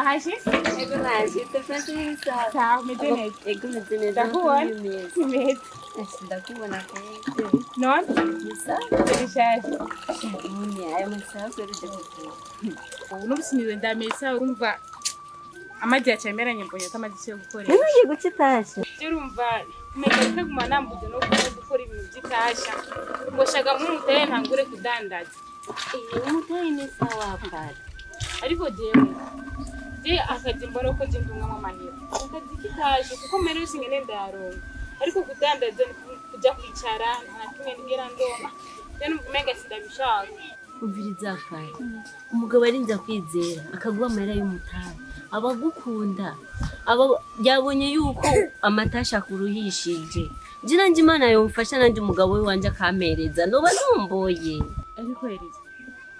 Wahashitse? Ego nashitse fresh n'isaha. Sawa, umeze neza. Ego meze neza. Ndakubona. Meze. Ndakubona kweli. None? Ni sawa. Bishasha. Ni ayo masaha kweli uje kuvura. Ubu n'ubusinire ndamesa urumva amazi yaciye ameranye mbonye ko amazi yo gukoresha. None ugiye guca itasha? Urumva umenga kaguma nambuze no gukora ibintu by'itasha. Ngo shaka mumutere ntangure kudandaza. Umutahe ni sawa pale. Ariko jewe je akazi mbona ko je ndumwa amahera. Akazi k'itasha kuko mbere yose ngene ndayaronka. Ariko kudandaza kuja kwicara nta kimwe nigera ndonka. Rero umenga sindabishaka. Umviriza pale. Umugabo arinza kwizera akaguha amahera y'umutahe. Abagukunda aba yabonye yuko amatasha kuruhishije. Je nanje Imana yomfasha nanje umugabo we wanje akampereza noba numboye. Ariko Eliza,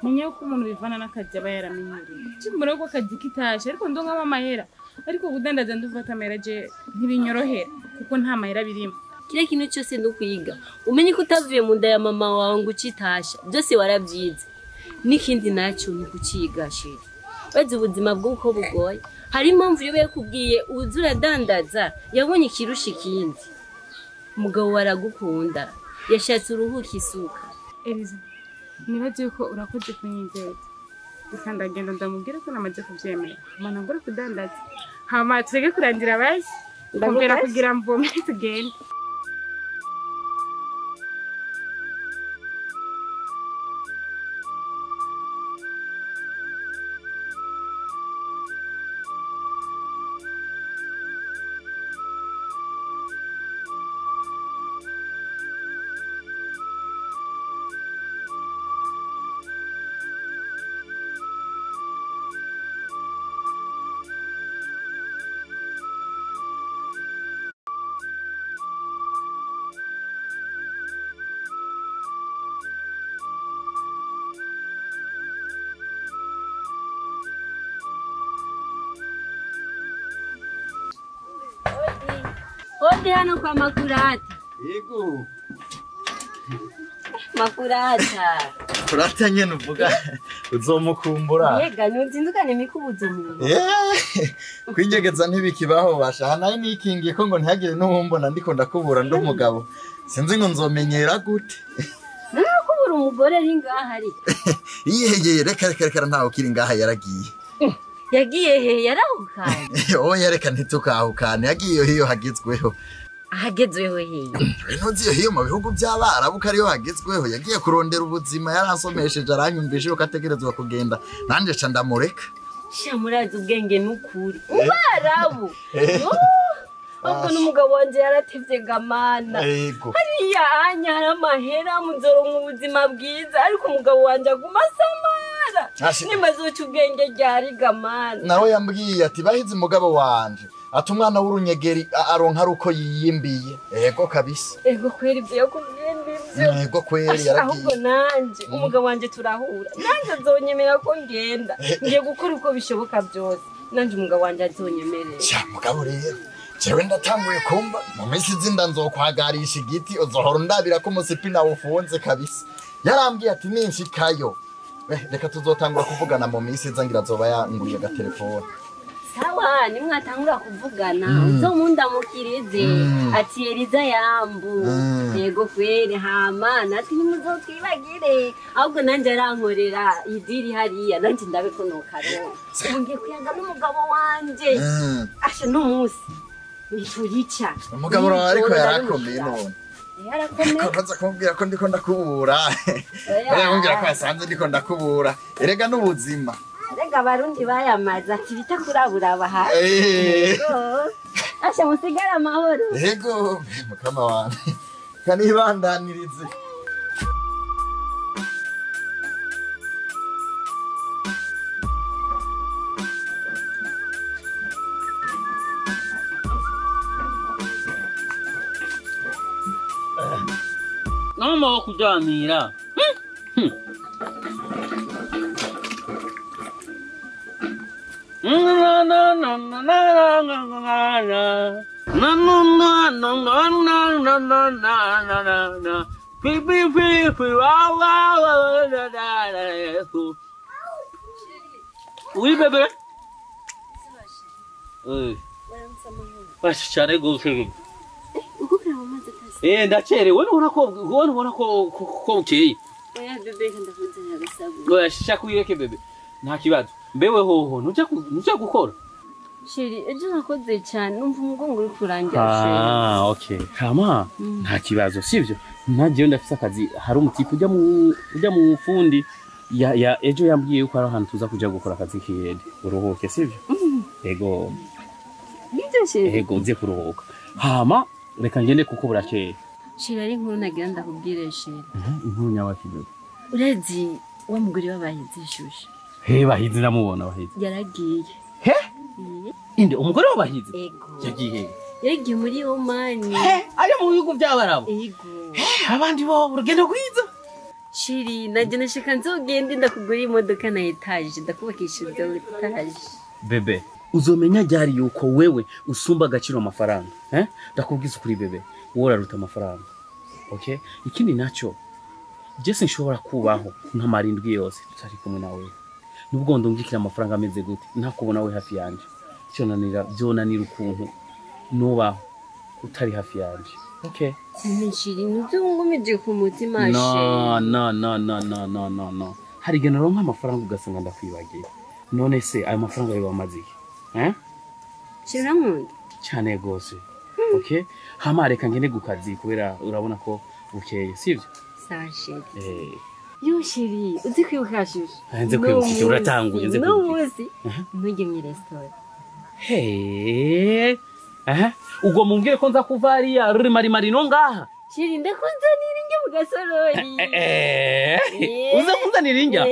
menye ko umuntu bivana n'akazi aba yaramenyereye. Kimbona ko akazi kitashe ariko ndonka amahera. Ariko kudandaza ndumva amahera je ntibinyorohera kuko nta mahera birimo. Kile kintu cyose ndukwiga. Umenye ko utavuye mu nda ya mama wawe ngo ucitasha. Byose warabyize. N'ikindi naco ni kuciga shiri. Bazi ubuzima bw'uko bugoye. Hari impamvu yobe yakubwiye uzura dandaza yabonye ikirusha ikindi. Umugabo waragukunda yashatse uruhuka isuka. Eliza, nibaze ko urakoze kunyizeza. Gusa ndagenda ndamubwira ko namaze kubyemera. Mana ngore kudandaza. Hama tureke kurangira bazi. Ndamubwira kugira mvome tugende. Odi hano kwa Makurata. Yego. Makurata. Kurata nyene uvuga uzomukumbura. Yega nuzindukane mikubuzo mu. Kwinyegeza ntibikibaho basha. Nayo nikingiye ko ngo ntihagire n'uwumbona ndiko ndakubura ndi umugabo. Sinzi ngo nzomenyera gute. Nakubura umugore ari ngaha ari. Yeye reka reka reka ntawe ukiri ngaha yaragiye. Yagiye he yarahukanye. Oya reka ntitukahukane yagiye hiyo hagezweho. Ahagezweho he? Ntuzi hiyo mu bihugu by'abarabu ko ariyo hagezweho yagiye kurondera ubuzima yaransomesheje aranyumvishe uko ategerezwa kugenda nanje ca ndamureka. Sha murazi ubwenge n'ukuri. Ubarabu. Ubwo n'umugabo wanje yaratevye gamana. Hariya anya hari amahera muzoronka ubuzima bwiza ariko umugabo wanje aguma asamara. Nimaze uca ubwenge ryari gamana. Nawe yambwiye ati bahize umugabo wanje ati umwana w'urunyegeri aronka aruko yiyimbiye. Ego kabisa. Ego kweri ibyo yakubwiye ndivyo. Ego kweri yaragiye. Ahubwo nanje umugabo wanje turahura. Nanje azonyemera ko ngenda. Ngiye gukora uko bishoboka byose. Nanje umugabo wanje azonyemerera. Sha mugabo rero jewe ndatanguye kumva mu minsi zinda nzokwagarisha igiti uzohora ndabira ko umusipi nawe ufunze kabisa. Yarambwiye ati ninshikayo. Reka tuzotangura kuvugana mu minsi iza ngira azoba yanguriye agatelefone. Sawa nimwatangura kuvugana uzomundamukirize ati Eliza yambu. Yego kweri hama natwe nimuzotwibagire ahubwo nanje arankorera idiri hariya nanje ndabikonoka rero. Ngiye kuyaga n'umugabo wanje. Asha n'umunsi niturica. Umugabo wawe ariko yarakomeye none. Yarakomeye. Ko kumubwira ko ndiko ndakubura. Yaramubwira ko yasanze ndiko ndakubura. Erega n'ubuzima. Erega abarundi bayamaza ati bitakurabura abaha. Asha musigara amahoro. Yego mukama wanje. Kanibandanirize. Mama kuryamira. Oui bébé. Waramutse amahoro. Bashi cyane gose. Uko kuraba amazi atasi. Ndacerewe nubona ko bukeye. Oya bebe reka ndakuzanira agasabuni. Oya shaka uyireke bebe. Nta kibazo. Mbewe hoho ntuja gukora. Sheri ejo nakoze cyane numva umugongo uri kurangira sheri. Ah, okay. Hama nta kibazo sivyo? Ntagiye ndafise akazi hari umutipe ujya mu fundi ya ejo yambwiye yuko ari ahantu tuza kuja gukora akazi kihede. Uruhuke sivyo? Ego. Nibyo sheri. Ego nze kuruhuka. Hama reka ngende kuko burakeye. Sheri ari inkuru nagira ndakubwire sheri. Inkuru nyabaki bebe. Urazi wa mugore w'abahizi shusha. He bahizi ndamubona bahizi. Yaragiye. He? Inde umugore w'abahizi? Ego. Yagiye he? Yagiye muri Omani. He, ari mu bihugu by'abarabu. Ego. He, abandi bo urugendo rwiza. Sheri najye nashaka nzogende ndakugura imodoka na etaje ndakubakisha inzu etaje. Bebe, uzomenya ryari yuko wewe usumba agaciro amafaranga. Ndakubwiza ukuri bebe, wowe uraruta amafaranga. Okay? Ikindi naco je sinshobora kubaho nkamara indwi yose tutari kumwe nawe. Nubwo ndungikira amafaranga ameze gute ntakubona we hafi yanje. Cyonanira byonanira ukuntu nubaho utari hafi yanje. Okay. Sheri nuzungumije ku mutima sheri. No no no no no no no. Hari igihe naronka amafaranga ugasanga ndakwibagiye. None se ayo mafaranga yo amaze iki? Sheri urankunda? Cyane gose. Okay? Hama reka ngende gukazi kubera urabona ko bukeye, sivyo? Sawa sheri. Yo sheri, uzi kwibuka shusho? Nze kwibuka, uratanguye nze kwibuka. N'umunsi ntujye mu restaurant. Hey. Ubwo mumbwire ko nza kuva hariya ruri no ngaha. Sheri ndakuzanira indya mu gasorori. Uza kunzanira indya?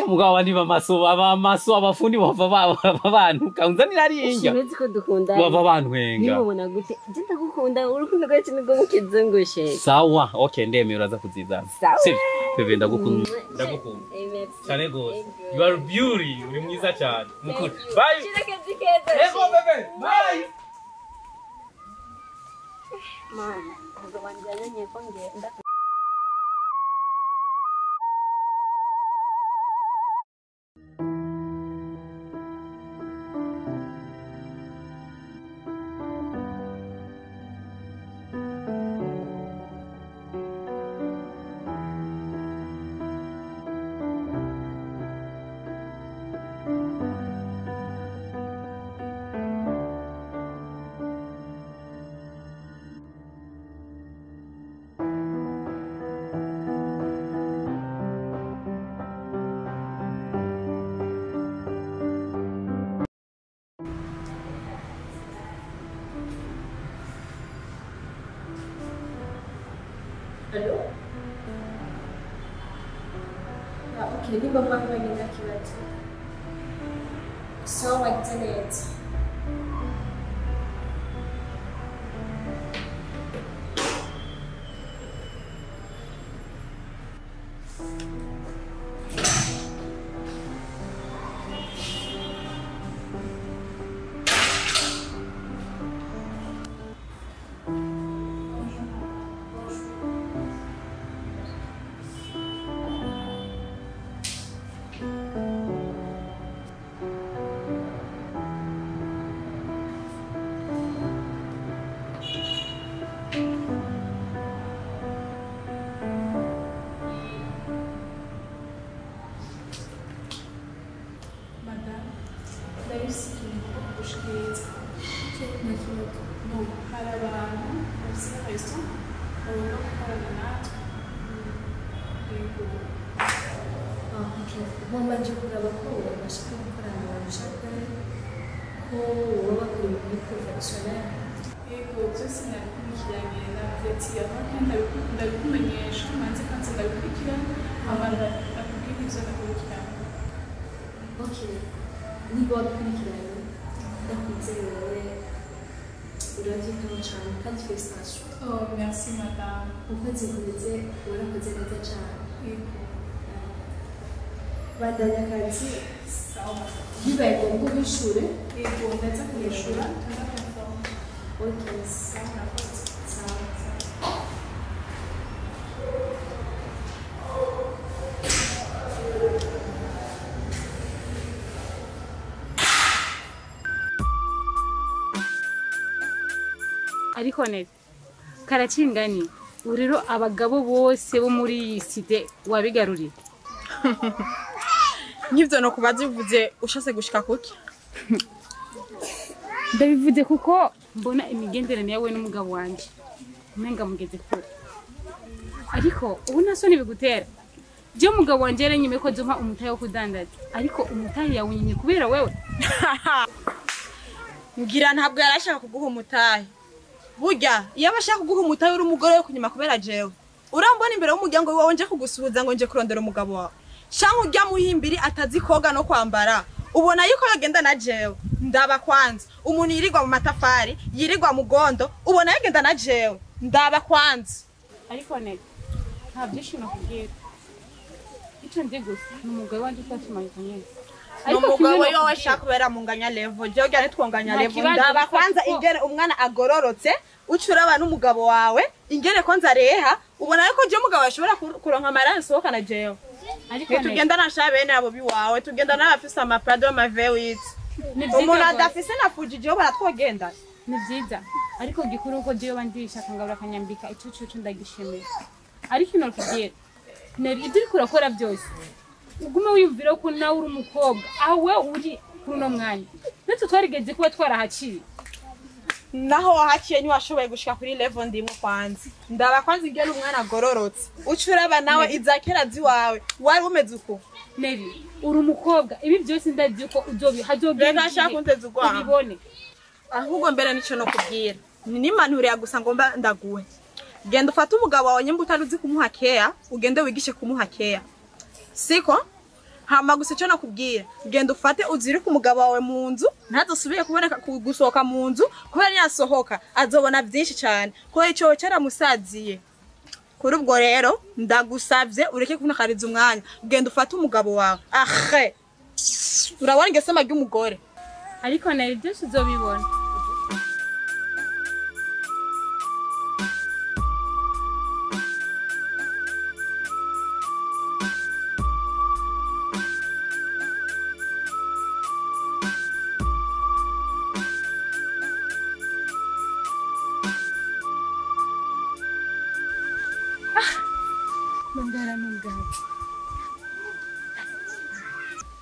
Mugabo abandi bamaso abafundi bava bantu kaunzanira ari indya. Sheri uzi ko dukundana. Bava bantwenga. Nimubona gute? Je ndagukunda urukundo rwacu nirwo mukizungu sheri. Sawa, okay ndemeye uraza kuzizana. Sawa. Sivyo? Bebe ndagukunda. Ndagukunda. Cyane gose. You are beauty, uri mwiza cyane. Mukuru. Bye. Shira akazi keza. Ego bebe. Bye. Mana, umugabo wanjye yananiye ko ngenda. Allô? Ah, ok, ni mama bagenda kibazo. Sawa wagize neza. Wamanje kuraba ko bashaka gukorana bashaka ko baba bakora ibintu professionnel. Yego byose nabikurikiranye navuze ati abantu ndabikumenyesha manze kandi ndabikurikirana abantu bakubwira ibyo nakurikirana. Okay, niba wabikurikiranye ndakwizeye wowe urabyitaho cyane kandi félicitations. Oh merci madame. Ukwezi guheze warakoze neza cyane. Yego. Bandanya akazi bibaye ngombwa ubishure. Yego ndaza kubishura tuzakonforma. Okay, sawa murakoze. Sawa. Ariko neza karacingani urero abagabo bose bo muri iyi site wabigaruriye. Nk'ivyo no kubaza uvuze ushase gushika kuki? Ndabivuze kuko mbona imigenderanire yawe n'umugabo wanje umenga mugeze kure. Ariko ubu nta soni bigutera. Je umugabo wanje yaranyimye ko azompa umutahe wo kudandaza, ariko umutahe yawunyimye kubera wewe. Ngira ntabwo yarashaka kuguha umutahe. Burya iyo abashaka kuguha umutahe uri umugore wo kunyuma kubera jewe. Urambona imbere y'umuryango wawe nje kugusuhuza ngo nje kurondera umugabo wawe. Shanka urya muhimbiri atazi koga no kwambara. Ubona yuko yagenda na jewe. Ndaba kwanza. Umuntu yirirwa mu matafari, yirirwa mu gondo, ubona yagenda na jewe. Ndaba kwanza. Ariko neza nta byinshi nakubwira. Icyo nzi gusa ni umugabo wanje utashimanyika nyene. Umugabo we ashaka kubera munganya level, jewe ujya nitwonganya level. Ndaba kwanza ingene umwana agororotse, ucuraba n'umugabo wawe, ingene ko nzareha, ubona yuko je umugabo ashobora kuronka amara nsohokana jewe. Ariko tugenda na shabe nabo biwawe, tugenda n'abafise ama Prado ama V8. Umuntu adafise na Fuji jewe baratwogenda. Ni vyiza. Ariko gikuru uko jewe bandishaka ngabura kanyambika ico cyo ndagishimira. Ariko ino kubwira nari ibyo uriko urakora byose ugume wiyumvira ko nawe uri umukobwa aho we uri kuri uno mwanya natwe twarigeze kuba twarahaciye. Naho wahaciye ntiwashoboye gushika kuri level ndimwe kwanza. Ndaba kwanza ingene umwana agororotse, ucuraba nawe izakera ziwawe wari umeze uko. Neri uri umukobwa ibi byose ndazi ko uzobi hazogera reka nshaka kunteza urwaho ubibone. Ahubwo mbere nico no kubwira ni ya gusa ngomba ndaguhe. Genda ufate umugabo wawe nyimba utaruzi kumuha care, ugende wigishe kumuha care. Siko? Hama gusa ico nakubwira, genda ufate uzirike umugabo wawe mu nzu, ntazosubire kuboneka gusohoka mu nzu, kubera niyasohoka azobona byinshi cyane. Kubera ico cyaramusaziye. Kuri ubwo rero ndagusavye ureke kunakariza umwanya, genda ufate umugabo wawe. Ahe. Urabona ingesema ry'umugore. Ariko nari byose uzobibona.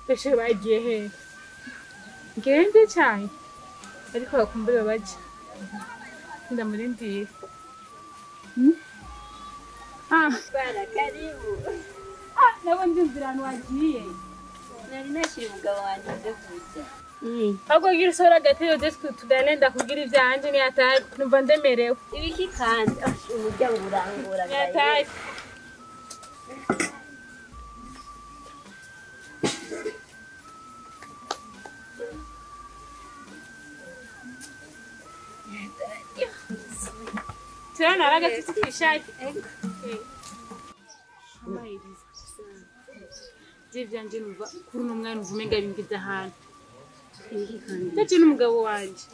Peshe bagiye he? Ngende cyane. Ariko bakumbure baje. Ndamurindiye. Ah, bana karibu. Ah, nabo ndinzira ahantu wagiye. Nari nashira umugabo wanje byo kurya. Ahubwo gira usora agatebe desk tugane ndakubwira ivyanje ni atari numva ndemerewe. Ibiki kandi umuryango urangora. Ni atari. Turabona agatutsi kw'ishati. Je vyanje numva kuri uno mwana uvume umenga bingize ahantu. Ndaje n'umugabo wanje.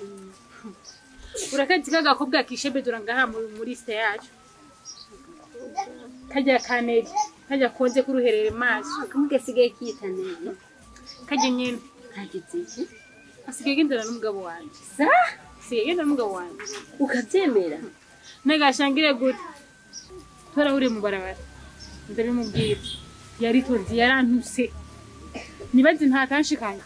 Urakazi k'agakobwa kishebedura ngaha muri site yacu. Kajya kaneri, kajya konze kuruherere maso. Kamuge sigaye kita neri. Kajya nyene. Kagize iki? Asigaye agendana n'umugabo wanje. Sa? Asigaye agendana n'umugabo wanje. Ukavyemera? Nagashangire gute? Twarahuriye mu barabara. Ndabimubwira. Yaritonze yarantuse. Nibaze ntatanshikanye.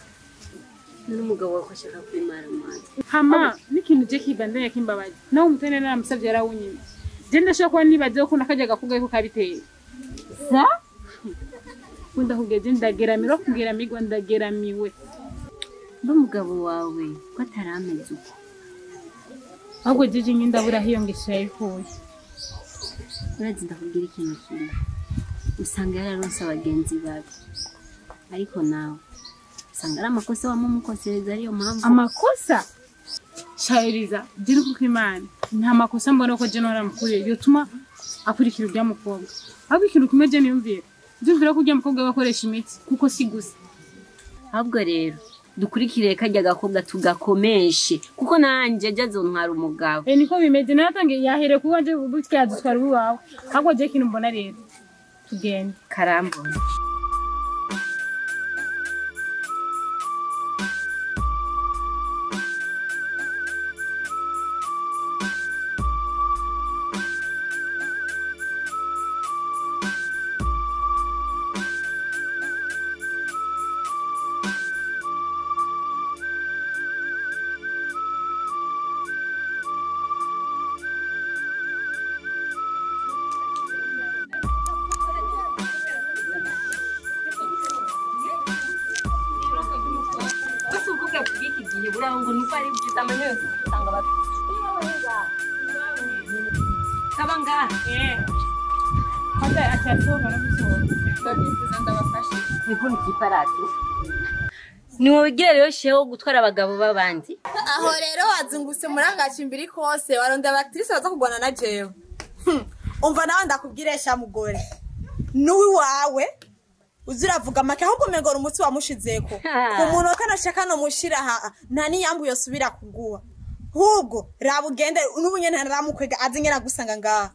N'umugabo wawe ashaka kwimara amazi. Hama n'ikintu je kibandanya kimbabaza. Nawe umutene naramusavye yarawunyima. Je ndashaka kuba nibaze ko nakajya gakobwa ko kabiteye. Sa? Kunda kugeze ndageramira kugeramirwa ndageramiwe. Mba umugabo wawe ko atarameze uko. Ahubwo jeje nyindabura hiyo ngesho yayikuye. Urazi ndakubwira ikintu kimwe. Usanga yararonse abagenzi babi. Ariko nawe usanga ari amakosa wamumukosereza ariyo mpamvu. Amakosa? Shayiriza, jiri kuko Imana nta makosa mbona ko je noramukuriye yotuma akurikira urya mukobwa. Ahubwo ikintu kimwe je niyumvira. Ndumvira ko urya mukobwa bakoresha imiti kuko si gusa. Ahubwo rero dukurikire kajya gakobwa tugakomeshe kuko nanje azontwara umugabo. Niko bimeze natange yahere kuba nje butya dutwara uwawe. Ahubwo je ikintu mbona rero tugende. Karambona. Ko ari byiza amanywa yose usanga bafite. Kaba ngaha. Kwanza achasohoka no gusohoka. Ndabyifuza ndabafashe. Niko ni kiparatu. Niwogira rero sheho gutwara abagabo b'abandi. Aho rero wazungutse murangacimbiri kose waronda abatrice baza kugwana na jewe. Umva nawe ndakubwiresha mugore. Nuwi wawe uziravuga make ahubwo mengora umutsi wamushizeko. Ku muntu kanashaka no mushira ha nta niyambu yosubira kuguha. Hubwo raba ugende n'ubu nyene ntaramukwega azi ngena gusanga ngaha.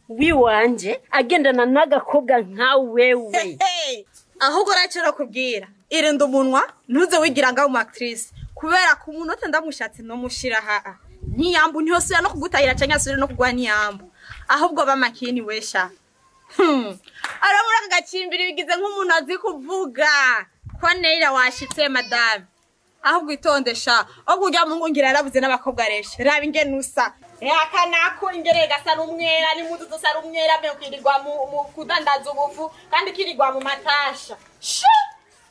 Wiwanje agendana n'agakobwa nka wewe. Ahubwo racyo kubwira irinda umunwa ntuze wigira ngaho mu actrice kubera ku muntu ndamushatse no mushira ha ntiyambu ntihosubira no kugutahira canke asubire no kugwa ntiyambu ahubwo bamakini wesha. Aramura kagacimbiri bigize nk'umuntu azi kuvuga ko Neira washitse madame. Ahubwo itondesha ahubwo ujya mungu ngira yarabuze n'abakobwa reshe raba ingene usa aka nako ingere gasa n'umwera n'impuzu zose ari umwera mbe kwirirwa mu kudandaza ubufu kandi kirirwa mu matasha.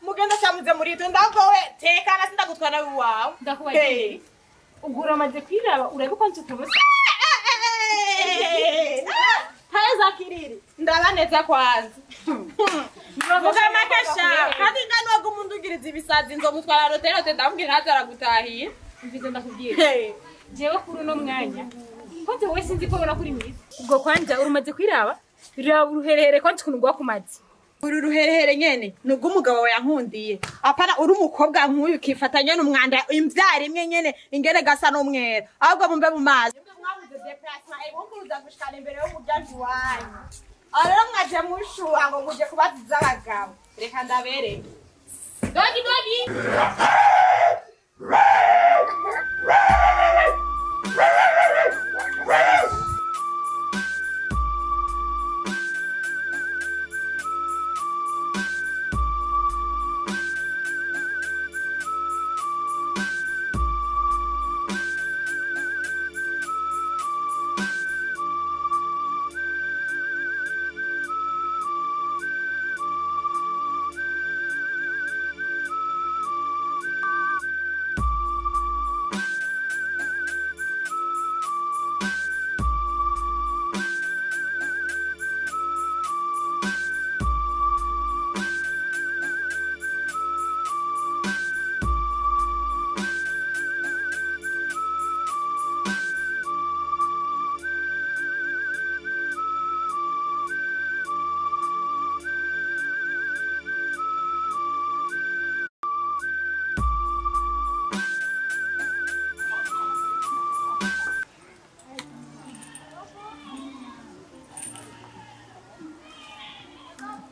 Mugenda cyamuze muri ito ndagowe tekana sindagutwana wawe Ndakubaye. Ugura amaze kwiraba urabe ko nzukubusa. Taza kiriri ndaba neza kwanza. Vuga makasha kandi nganwa gumundugiriza ibisazi nzomutwara roterote ndamubwira ntazaragutahiye. Mvize ndakubwira. Jewe kuri uno mwanya kwanza wowe sinzi ko ubona kuri mwiza. Ubwo kwanja urumaze kwiraba raba uruherehere kwanza ukuntu gwakumaze. Uru ruherehere nyene nubwo umugabo wawe yankundiye. Apana uri umukobwa nk'uyu ukifatanya n'umwanda imvyara imwe nyene ingene gasa n'umwera. Ahubwo mumbe mu mazi. Mwabuze déplacement ibunguruza gushikana imbere y'umuryango iwanyu. Aho rero mwaje mushuha ngo muje kubaziza abagabo. Reka ndabereke. Dogi dogi.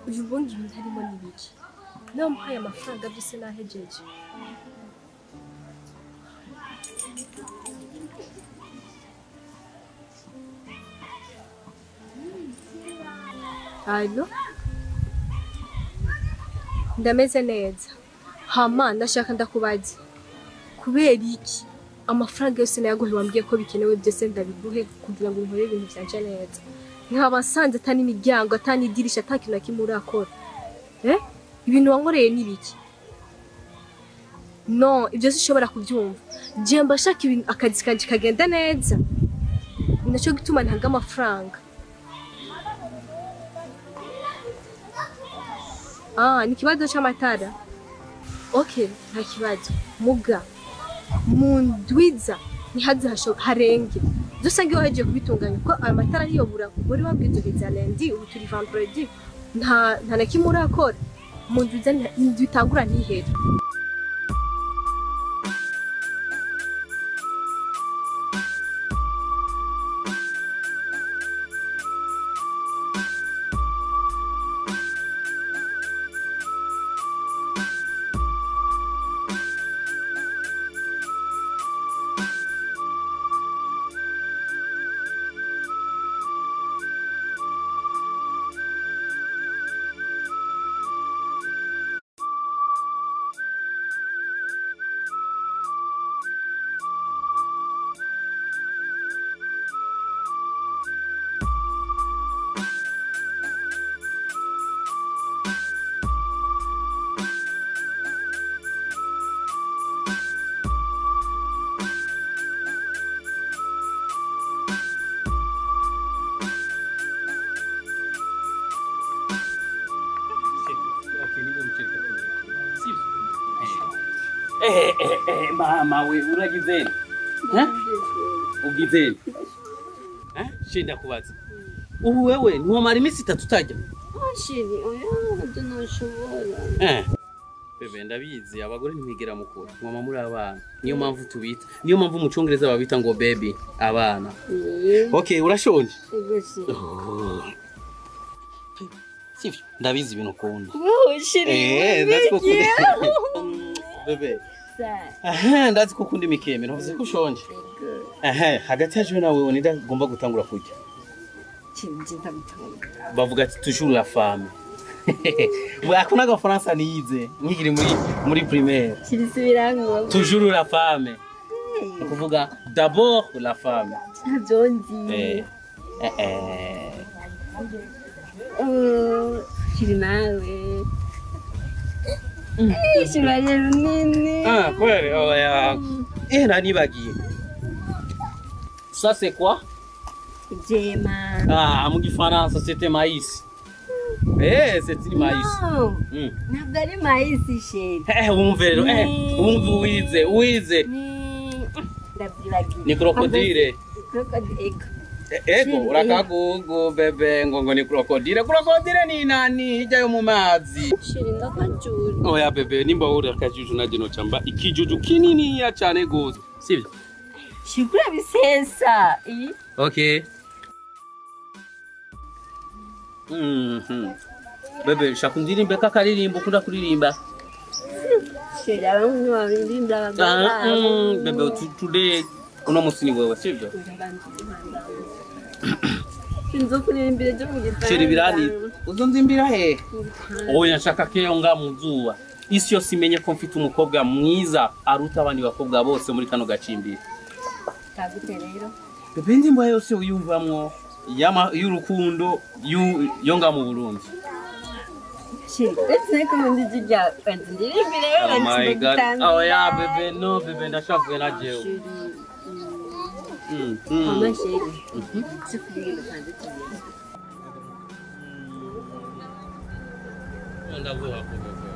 Uyu bundi ibintu harimo n'ibiki namuhaye amafaranga byose nahejeje. Allo, ndameze neza hama ndashaka ndakubaza kubera iki amafaranga yose nayaguhe wambwiye ko bikenewe byose ndabiguhe kugira ngo nkore ibintu byanje neza nkaba nsanze atani imiryango atani idirisha atakintu na kimwe urakora. Ibintu wankoreye ni biki? No, ibyo sinshobora kubyumva. Je mba shaka ibintu akazi kanje kagenda neza. Nacyo gituma ntanga amafaranga. Ni kibazo c'amatara. Okay, nta kibazo. Muga mundwiza ntihaze harenge. Dusange wahejeje kubitunganya ko amatara niyobura muri wabwizo biza lundi ubu turi vendredi nta na kimwe urakora. Mundwiza nditangura ntihere. Mama we uragizeni. Eh? Ugizeni. Eh? Shinda kubaza. Ubu wewe ntiwamara iminsi itatu utajya. Shiri oya ntabyo nashobora. Eh. Bebe ndabizi abagore ntimwigera mukura. Mwama muri abana. Niyo mpamvu tubita. Niyo mpamvu mu Cyongereza babita ngo baby abana. Okay, urashonje? Ego shiri. Oh. Sivyo, ndabizi ibintu ukunda. Wowe shiri. Eh, ndazi ko ukunda. Bebe. Aha, ndazi ko ukunda imikeme, ntuvuze ko ushonje. Aha, hagati yacu nawe wewe ndagomba gutangura kurya. Bavuga ati toujours la femme. Hakuna agafaransa nize nkigiri muri primaire. Kirisubirango. Toujours la femme. Ni kuvuga d'abord la femme. Ntabyo nzi. Eh. Eh. Shiri nawe. Shiri runini. Ah, kweli oya. Eh, nanibagiye. Ça c'est quoi? Jema. Ah, mu gifaransa c'était maïs. Eh, c'est une maïs. No. Ntabwo ari maïs sheri. Eh, wumve rero, eh, wumve uwize. Ndabyibagiye. Ni crocodile. Crocodile. Ego. Ego, urakagugu bebe ngo ni crocodile. Crocodile ni nani? Ijya yo mu mazi. Sheri ndakajuru. Oya bebe, nimba uri akajuju naje no chamba ikijuju kinini ya cyane gose. Sivyo? Shikura bisesa. Iyi. Okay. Bebe, shaka undirimbe kakaririmbo ukunda kuririmba. Sheri abantu baririmba abagabo. Bebe, today uno musi ni wewe, sivyo? Sinzo kuririmbira ejo mu gitanda. Sheri birani, uzonzimbira he? Oya nshaka keyo nga mu zuba. Isi yose imenye ko mfite umukobwa mwiza aruta abandi bakobwa bose muri kano gacimbiri. Kagute rero. Bebe indirimbo yose uyumvamwo y'urukundo yo nga mu Burundi. Sheri, ndetse ko ndi zijya ndirimbire Oh my God. Oh yeah, bebe, no bebe ndashavuye na jewe. Mama sheri. Sikuririmba kandi tuye. Ndavuga ko bebe.